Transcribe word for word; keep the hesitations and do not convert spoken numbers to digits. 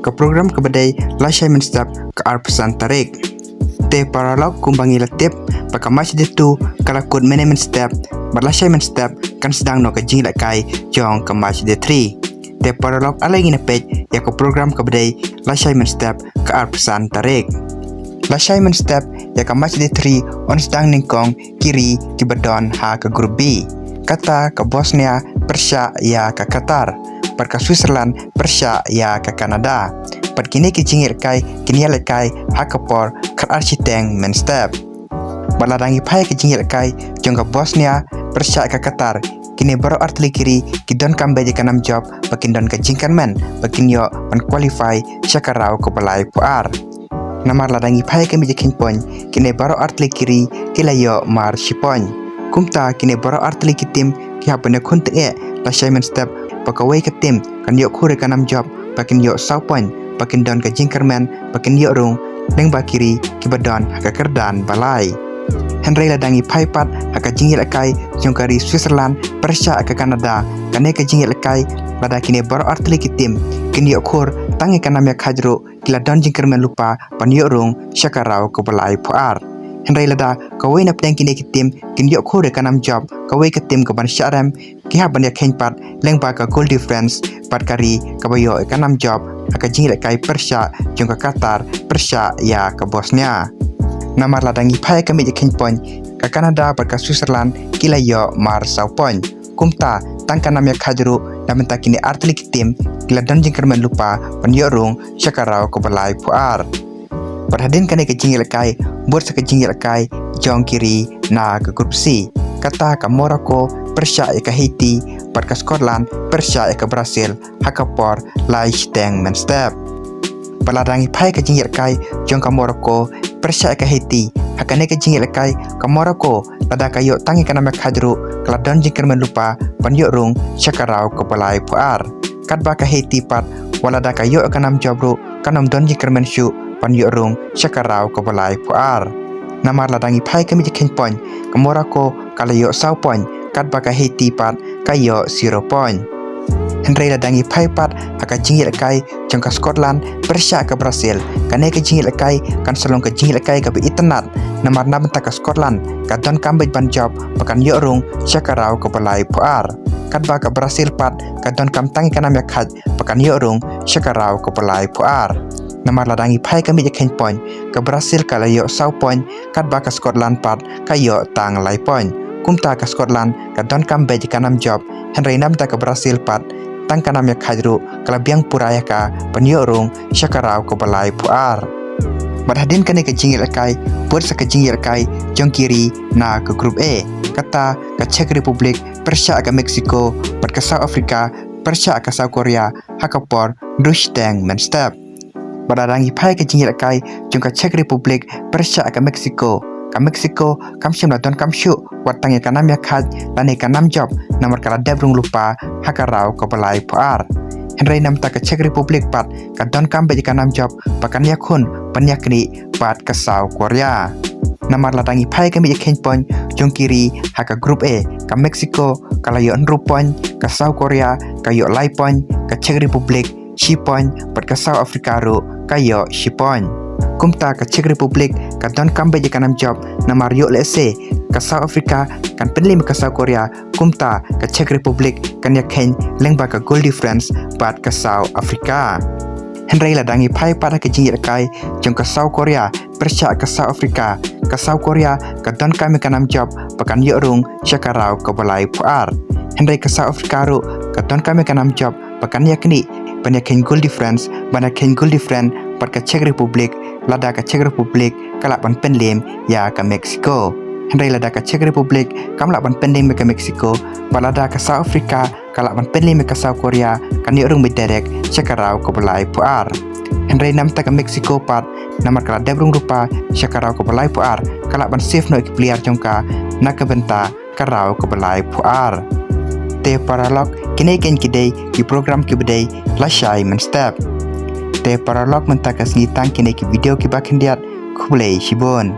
Ka program kaba dei lashai mynstep ka arphew san tarik. Te paralok, kumba ngi la tip ba ka match day two ka la kut mynne mynstep, bad lashai mynstep kan sdang noh ka jingïalehkai jong ka match day three. Te paralok, ale ngin ïa peit ïa ka program kaba dei lashai mynstep ka arphew san tarik. Lashai mynstep ïa ka match day three yn sdang nyngkong ki ri kiba don ha ka group B. Kata ka Bosnia pyrshah ïa ka Qatar, bad ka Switzerland pyrshah ïa ka Canada. Bad kine ki jingïalehkai kin ïalehkai ha ka por khatar shiteng mynstep. Bad lada ngi phai ka jingïalehkai jong ka Bosnia pyrshah ïa ka Qatar, kine baroh artylli ki ri ki donkam beit ïa ka nam jop ba kin don ka jingkyrmen ba kin ïoh ban qualify sha ka round kaba laiphew ar. Namar lada ngi phai ka miej jingkheiñ point, kine baroh artylli ki ri ki la ïoh mar shi point. Kumta kine baroh artylli ki tim ki hap ban ïakhun tyngeh lashai mynstep ba kawei ka tim kan ïoh khur ïa ka nam jop ba kin ïoh saw point, ba kin don ka jingkyrmen ba kin ïoh rung lyngba ki ri kiba don ha ka kyrdan ba lai. Hynrei lada ngi phai pat ha ka jingïalehkai jong ka ri Switzerland pyrshah ïa ka Canada, kane ka jingïalehkai, lada kine baroh artylli ki tim kin ïoh khur tang ïa ka nam ïakhait ruh, ki la don jingkyrmen lypa ban ïoh rung sha ka round kaba laiphew ar. Hynrei lada kawei na pdeng kine ki tim kin ïoh khur ïa ka nam jop, kawei ka tim kaban shah rem, ki hap ban ïakheiñ pat lyngba ka goal difference bad ka ri kaba ïoh ïa ka nam jop ha ka jingïalehkai pyrshah jong ka Qatar pyrshah ïa ka Bosnia. Namar lada ngi phai ka miej jingkheiñ point, ka Canada bad ka Switzerland ki la ïoh mar saw point. Kumta tang ka nam ïakhait ruh na bynta kine artylli ki tim ki la don jingkyrmen lypa ban ïoh rung sha ka round kaba laiphew ar. Bad hadien kane ka jingïalehkai, bud sa ka jingïalehkai jong ki ri na ka group C. Kata ka Morocco pyrshah ïa ka Haiti, bad ka Scotland pyrshah ïa ka Brazil ha ka por lai shiteng mynstep. Bad lada ngi phai ka jingïalehkai jong ka Morocco pyrshah ïa ka Haiti, ha kane ka jingïalehkai ka Morocco, lada ka ïoh tang ïa ka nam ïakhait ruh, ka la don jingkyrmen lypa ban ïoh rung sha ka round kaba laiphew ar. Katba ka Haiti pat, wat lada ka ïoh ïa ka nam jop ruh, kan ym don jingkyrmen shuh ban ïoh rung sha ka round kaba laiphew ar. Namar lada ngi phai ka miej jingkheiñ point, ka Morocco ka la ïoh saw point, katba ka Haiti pat ka ïoh zero point. Hynrei lada ngi phai pat ha ka jingïalehkai jong ka Scotland pyrshah ïa ka Brazil, kane ka jingïalehkai kan sa long ka jingïalehkai kaba itynnad, namar na bynta ka Scotland ka donkam beit ban jop ba kan ïoh rung sha ka round kaba laiphew ar. Katba ka Brazil pat ka donkam tang ïa ka nam ïakhait ba kan ïoh rung sha ka round kaba laiphew ar. Namar lada ngi phai ka miej jingkheiñ point, ka Brazil ka la ïoh saw point, katba ka Scotland pat ka ïoh tang lai point. Kumta ka Scotland ka donkam beit ïa ka nam jop, hynrei na bynta ka Brazil pat, tang ka nam ïakhait ruh ka la biang pura ïa ka ban ïoh rung sha ka round kaba laiphew ar. Bad hadien kane ka jingïalehkai, bud sa ka jingïalehkai jong ki ri na ka group A. Kata ka Czech Republic pyrshah ïa ka Mexico, bad ka South Africa pyrshah ïa ka South Korea ha ka por hynriew shiteng mynstep. Bad lada ngi phai ka jingïalehkai jong ka Czech Republic pyrshah ïa ka Mexico, ka Mexico kam shym la donkam shuh wat tang ïa ka nam ïakhait lane ka nam jop, namar ka la dep rung lypa ha ka round kaba laiphew ar. Hynrei na bynta ka Czech Republic pat ka donkam beit ïa ka nam jop ba kan ïakhun ban ïaknieh bad ka South Korea. Namar lada ngi phai ka miej jingkheiñ point jong ki ri ha ka group A, ka Mexico ka la ïoh hynriew point, ka South Korea ka ïoh lai point, ka Czech Republic shi point, bad ka South Africa ruh ka ïoh shi point. Kumta ka Czech Republic ka donkam beit ïa ka nam jop, namar ïoh lehse ka South Africa kan pynliem ïa ka South Korea, kumta ka Czech Republic kan ïakheiñ lyngba ka goal difference bad ka South Africa. Hynrei lada ngi phai pat ha ka jingïalehkai jong ka South Korea pyrshah ïa ka South Africa, ka South Korea ka donkam ïa ka nam jop ba kan ïoh rung sha ka round kaba laiphew ar. Hynrei ka South Africa ruh ka donkam ïa ka nam jop ba kan ïaknieh ban ïakheiñ goal difference, ban ïakheiñ goal difference bad ka Czech Republic, lada ka Czech Republic ka lah ban pynliem ïa ka Mexico. Hynrei lada ka Czech Republic kam lah ban pynliem ïa ka Mexico, bad lada ka South Africa ka lah ban pynliem ïa ka South Korea, kan ïoh rung beit direct sha ka round kaba laiphew ar. Hynrei na bynta ka Mexico pat, namar ka la dep rung lypa sha ka round kaba laiphew ar, ka lah ban save noh ïa ki player jong ka na ka bynta ka round kaba laiphew ar. Te paralok, kine kein ki dei ki program kiba dei lashai mynstep. Te paralok, mynta ka sngi tang kine ki video kiba khyndiat. Khublei shibun.